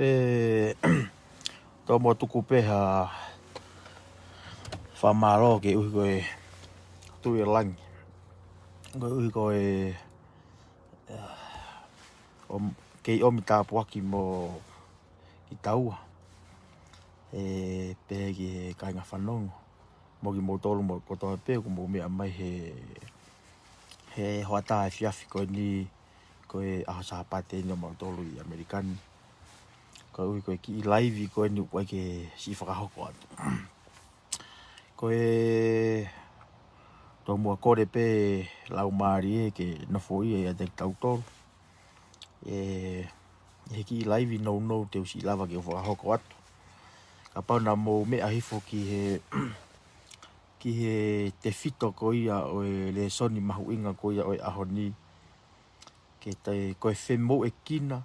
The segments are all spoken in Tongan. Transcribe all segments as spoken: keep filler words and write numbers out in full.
Pea tomuʻa tuku pē ha fakamālō koeʻuhi ko e Tuʻi ʻo Langi. Koeʻuhi ko e, ʻa, ʻo kei ʻomi tāpuaki mo kitaua. ʻE, pehē ki he kāinga fanongo. Mo kimoutolu mo kotoa pē ʻoku mou meʻa mai he, he hoʻatā efiafi ko eni, ko e ʻaho Sāpate ʻeni ʻo mautolu ʻi ʻAmelika ni. Koeʻuhi ko e kiʻi laivi ko eni ʻoku ʻai ke siʻi fakahoko atu. Ko e tomuʻa kole pē laumālie ke nofoʻia ʻiate kitautolu. ʻE, he kiʻi laivi nounou te u siʻi lava ke u fakahoko atu. Kapau naʻa mou meʻa hifo ki he, ki he tefito ko ia ʻo e lēsoni mahuʻinga ko ia ʻo e ʻaho ni. Ke tai, ko e femoʻuekina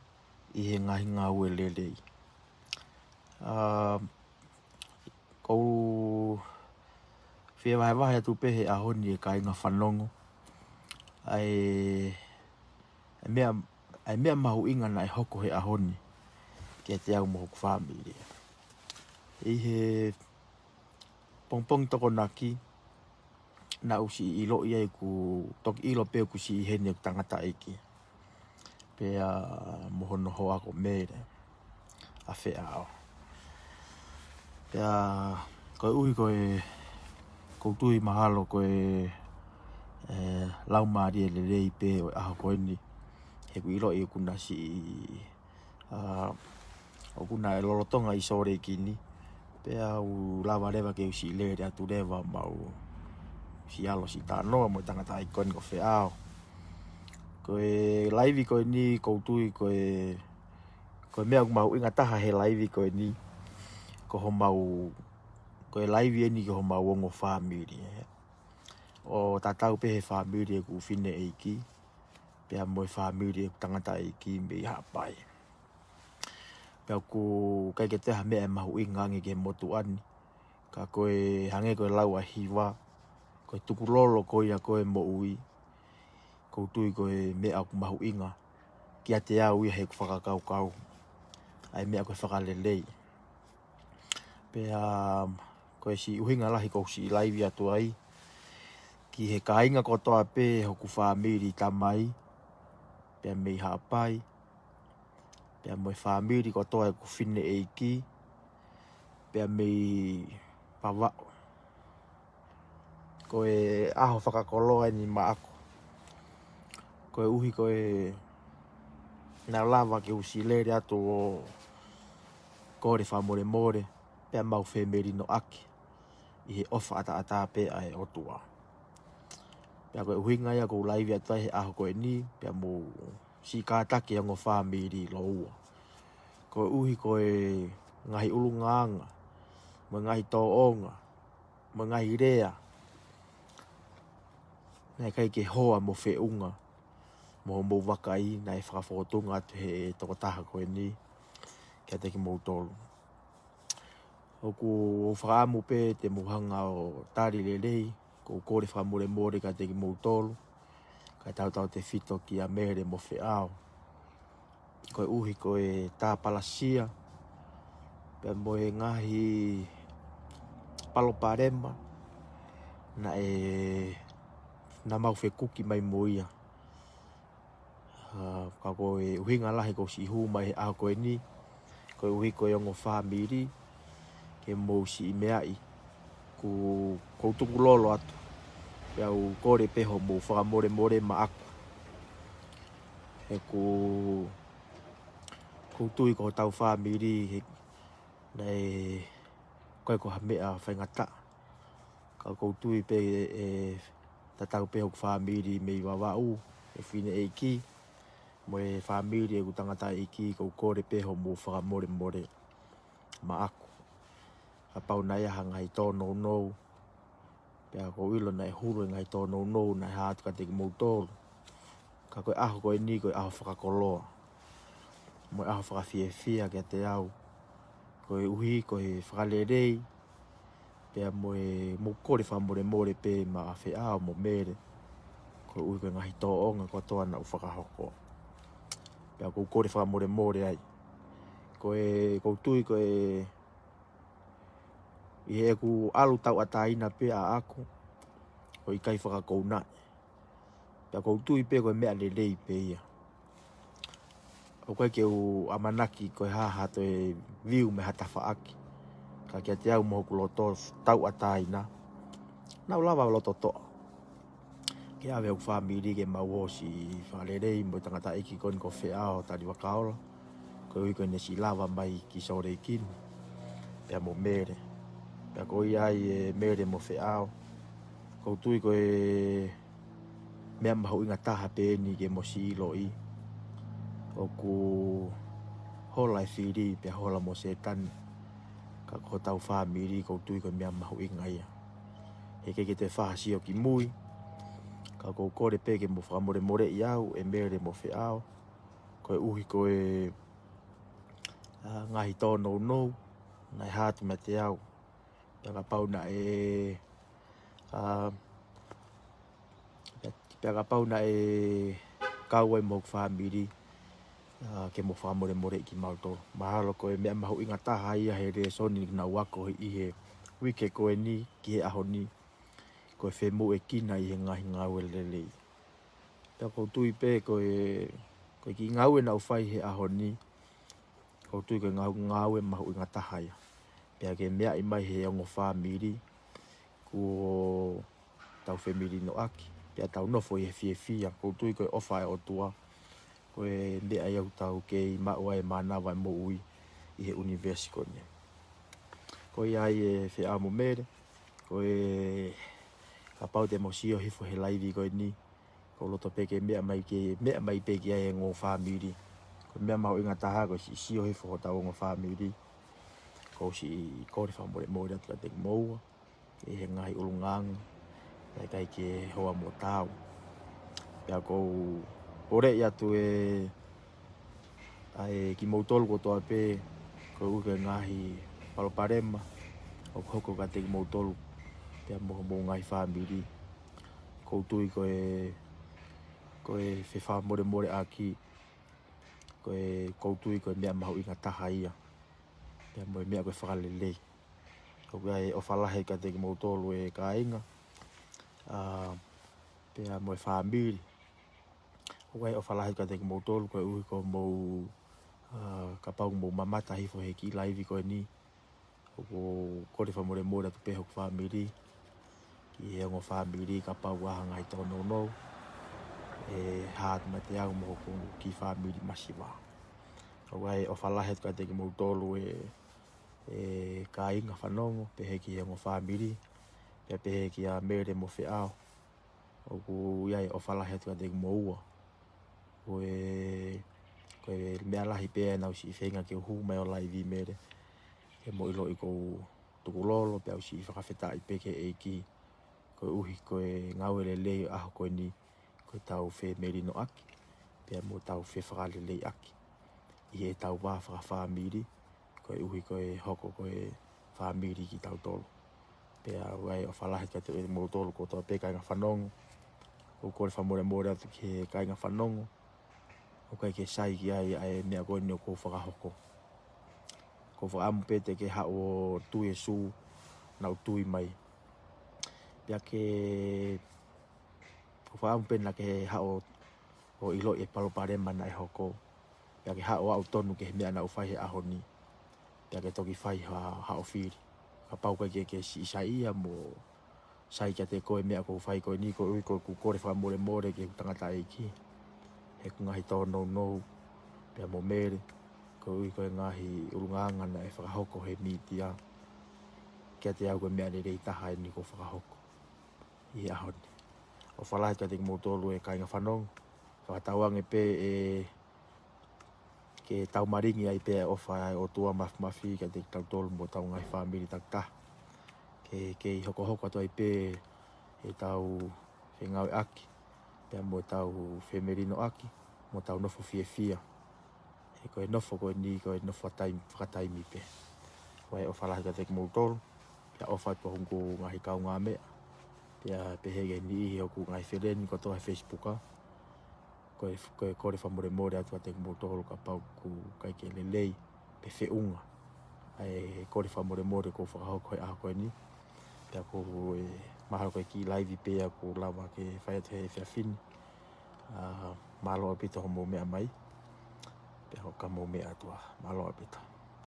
ʻi he ngaahi ngāue lelei. ʻA, ʻoku ou fie vahevahe atu pē he ʻaho ni e kāinga fanongo. ʻA e, ʻa e meʻa, ʻa e meʻa mahuʻinga naʻe hoko he ʻaho ni kiate au mo hoku fāmili. ʻI he pongipongi Tokonaki, naʻá ku siʻi ʻiloʻi ai ʻoku toki ʻilo pē ʻoku siʻi ʻi heni ʻeku tangataʻeiki. Pea mo hono hoa ko Mele ʻAfeʻao. Pea koeʻuhi ko e, ʻoku ou tui mahalo ko e, ʻe, laumālie lelei pē ʻo e ʻaho ko eni. He ʻoku ʻiloʻi ʻoku na siʻi, ʻa, ʻoku na ʻi lolotonga ʻi Sōleki ni. Pea u lava leva ke u siʻi lele atu leva mo u siʻi ʻalu ʻo siʻi talanoa mo e tangataʻeiki ko eni ko Feʻao. Ko e laivi ko eni ʻoku ou tui ko e, ko e meʻa ʻoku mahuʻinga taha he laivi ko eni, ko homau, ko e laivi eni ko homau ongo fāmili, ē. ʻO tatau pē he fāmili ʻeku fineʻeiki, pea mo e fāmili ʻeku tangataʻeiki mei Haʻapai. Pea ʻoku ʻikai ke toe ha meʻa ʻe mahuʻinga ange ki he motuʻa ni, ka ko e hangē ko e lau ʻa e hiva, ko e tukulolo ko ia ko e moʻui, ʻoku ou tui ko e meʻa ʻoku mahuʻinga kiate au ia heʻeku fakakaukau, ʻa e meʻa ko e fakalelei. Pea ko e siʻi ʻuhinga lahi ʻoku ou siʻi laivi atu ai, ki he kāinga kotoa pē hoku fāmili tamai, pea mei Haʻapai, pea mo e fāmili kotoa ʻeku fineʻeiki, pea mei Vavaʻu. Ko e ʻaho fakakoloa eni maʻaku. Koeʻuhi ko e naʻá ku lava ke u siʻi lele atu ʻo kole fakamolemole, pea mau femelinoʻaki ʻi he ʻofa ʻataʻatā pē ʻa e ʻOtua. Pea ko e ʻuhinga ia ʻoku ou laivi atu ai he ʻaho ko eni, pea mou siʻi kātaki e ongo fāmili lōua. Koeʻuhi ko e ngaahi ʻulungaanga, mo e ngaahi tōʻonga, mo e ngaahi lea naʻe ʻikai ke hoa mo feʻunga mo hoʻomou vakai, naʻe fakafōtunga atu he tokotaha ko eni kiate kimoutolu. ʻOku ou fakaʻamu pē te mou hanga ʻo tali lelei, ʻoku ou kole fakamolemole kiate kimoutolu, kae tautautefito kia Mele mo Feʻao. Koeʻuhi ko e tāpalasia, pea mo e ngaahi palopalema naʻe, naʻa mau fekuki mai mo ia. ʻA, ka ko e ʻuhinga lahi ʻoku ou siʻi hū mai he ʻaho ko eni, koeʻuhi ko e ongo fāmili, ke mou siʻi meaʻi, ʻoku, ʻoku ou tukulolo atu. Pea u kole pē hoʻomou fakamolemole maʻaku. He ʻoku, ʻoku ou tui ko hotau fāmili, he, naʻe, ʻikai ko ha meʻa faingataʻa. Ka ʻoku ou tui pē ʻe tatau pē hoku fāmili mei Vavaʻu, e fineʻeiki, mo e fāmili ʻeku tangataʻeiki, ʻoku ou kole pē hoʻomou fakamolemole maʻaku. Kapau naʻe ʻi ai ha ngaahi tōnounou, pea ʻoku ou ʻilo naʻe hulu e ngaahi tōnounou naʻe hā atu kiate kimoutolu. Ka ko e ʻaho ko eni ko e ʻaho fakakoloa, mo e ʻaho fakafiefia kiate au. Koeʻuhi ko e fakalelei, pea mo e mou kole fakamolemole pē maʻa Feʻao mo Mele. Koeʻuhi ko e ngaahi tōʻonga kotoa naʻá ku fakahoko. Pea ʻoku ou kole fakamolemole ai. Ko e, ʻoku ou tui ko e, ʻi heʻeku ʻalu tauʻatāina pē ʻaʻaku, ʻoku ʻikai fakakounaʻi. Pea ʻoku ou tui pē ko e meʻa lelei pē ia. ʻOku ʻikai ke u ʻamanaki ko e hā ha toe view mei ha tafaʻaki. Ka kiate au mo hoku loto tauʻatāina, naʻa ku lava loto toʻa ke ʻave hoku fāmili ke mau ʻosi fakalelei mo e tangataʻeiki ko eni ko Feʻao Talivakaola. Koeʻuhi ko ʻene siʻi lava mai ki Sōleki ni, pea mo Mele. Pea ko ia ai ē Mele mo Feʻao, ʻoku ou tui ko e meʻa mahuʻinga taha pē eni ke mou siʻi ʻiloʻi. ʻOku hola e fili pea hola mo Sētane. Ka ko hotau fāmili ʻoku ou tui ko e meʻa mahuʻinga ia. He ʻikai ke toe fai ha sio ki mui. Ka ʻoku ou kole pē ke mou fakamolemoleʻi au ē Mele mo Feʻao, koeʻuhi ko e, ā, ngaahi tōnounou naʻe hā atu meiate au. Pea kapau naʻe, ā, pea, pea kapau naʻe kau ai mo hoku fāmili, ā, ke mou fakamolemoleʻi kimautolu. Mahalo ko e meʻa mahuʻinga taha ia he lēsoni naʻa ku ako ʻi he uike ko eni ki he ʻaho ni, ko e femoʻuekina ʻi he ngaahi ngāue lelei. Pea ʻoku ou tui pē ko e, ko e kiʻi ngāue naʻa ku fai he ʻaho ni, ʻoku ou tui ko e ngāue, ngāue mahuʻinga taha ia. Pea ke meaʻi mai he ongo fāmili, kuo tau femelinoʻaki, pea tau nofo ʻi he fiefia. ʻOku ou tui ko e ʻofa ʻa e ʻOtua, ko e meʻa ia ʻoku tau kei maʻu ai e mānava e moʻui ʻi he ʻunivēsi ko eni. Ko ia ai ē Feʻao mo Mele, ko e kapau te mou sio hifo he laivi ko eni, ʻoku ou loto pē ke meʻa mai ke, meʻa mai pē ki ai e ongo fāmili. Ko e meʻa mahuʻinga taha ko e siʻi sio hifo hotau ongo fāmili. ʻOku ou siʻi kole fakamolemole atu kiate kimoua ʻi he ngaahi ʻulungaanga naʻe ʻikai ke hoa mo taau. Pea ʻoku ou poleʻi atu ē, ʻa ē kimoutolu kotoa pē, koeʻuhi ko e ngaahi palopalema ʻoku hoko kiate kimoutolu pea mo homou ngaahi fāmili. ʻOku ou tui ko e, ko e fefakamolemoleʻaki, ko e, ʻoku ou tui ko e meʻa mahuʻinga taha ia. Pea mo e meʻa ko e fakalelei. ʻOku ʻi ai e ʻofa lahi kiate kimoutolu e kāinga, ā, pea mo e fāmili. ʻOku ʻi ai e ʻofa lahi kiate kimoutolu koeʻuhi ko hoʻomou, ā, kapau ʻoku mou mamata hifo he kiʻi laivi ko eni, ʻoku ou kole fakamolemole atu pē hoku fāmili, ki he ongo fāmili kapau ʻoku ʻi ai ha ngaahi tōnounou ʻe hā atu meiate au mo hoku kiʻi fāmili masiva. ʻOku ʻi ai e ʻofa lahi atu kiate kimoutolu e, e kāinga fanongo, pehē ki he ongo fāmili, pea pehē kia Mele mo Feʻao. ʻOku ʻi ai e ʻofa lahi atu kiate kimoua. Ko e, ko e meʻa lahi pē ʻa ʻeku siʻi feinga ke u hū mai ʻo laivi Mele, ke mou ʻiloʻi ʻoku ou tukulolo, pea u siʻi fakafetaʻi pē ki he ʻEiki, koeʻuhi ko e ngāue lelei ʻo e ʻaho ko eni, ko ʻetau femelinoʻaki, pea mo ʻetau fefakaleleiʻaki ʻi heʻetau vā fakafāmili, koeʻuhi ko e hoko ko e fāmili kitautolu. Pea ʻoku ʻi ai e ʻofa lahi kiate kimoutolu kotoa pē kāinga fanongo. ʻOku ou kole fakamolemole atu ki he kāinga fanongo ʻoku ʻikai ke sai ki ai ʻa e meʻa ko eni ʻoku ou fakahoko. ʻOku ou fakaʻamu pē te ke haʻu ʻo tui e sū naʻa ku tui mai. Pea ke, ʻoku ou fakaʻamu pē naʻa ke haʻu ʻo ʻiloʻi e palopalema naʻe hoko. Pea ke haʻu ʻo aʻu tonu ki he meʻa naʻa ku fai he ʻaho ni. Pea ke toki fai ha, haʻo fili. Kapau ʻoku ʻikai ke, ke siʻi saiʻia mo sai kiate koe e meʻa ʻoku ou fai ko eni, koeʻuhi ko ʻeku kole fakamolemole ki heʻeku tangataʻeiki, heʻeku ngaahi tōnounou, pea mo Mele, koeʻuhi ko e ngaahi ʻulungaanga naʻe fakahoko he mītia. Kiate au ko e meʻa lelei taha eni kuo fakahoko ʻi he ʻaho ni. ʻOfa lahi kiate kimoutolu e kāinga fanongo. Fakatauange pē ʻe ke tau malingi ai pē ʻa e ʻofa ʻa e ʻOtua Māfimafi kiate kitautolu mo hotau ngaahi fāmili takitaha. Ke, ke kei hokohoko atu ai pē ʻetau fengāueʻaki, pea mo ʻetau femelinoʻaki, mo ʻetau nofo fiefia. He ko e nofo ko eni, ko e nofo taimi, fakataimi pē. ʻOku ʻi ai e ʻofa lahi kiate kimoutolu, pea ʻofa atu hoku ngaahi kaungāmeʻa. Pea pehē ki he niʻihi hoku ngaahi feleni kotoa he Facebook, ā. Ko e, ko e kole fakamolemole atu kiate kimoutolu kapau ʻoku ʻikai ke lelei, e feʻunga. ʻA e kole fakamolemole ʻoku ou fakahoko he ʻaho ko eni. Pea ʻoku ou, ē, mahalo ko e kiʻi laivi pē ia ʻoku ou lava ke fai atu he efiafi ni. ʻA, mālō ʻaupito hoʻomou meʻa mai. Pea ʻoku mou meʻa atu ā. Mālō ʻaupito.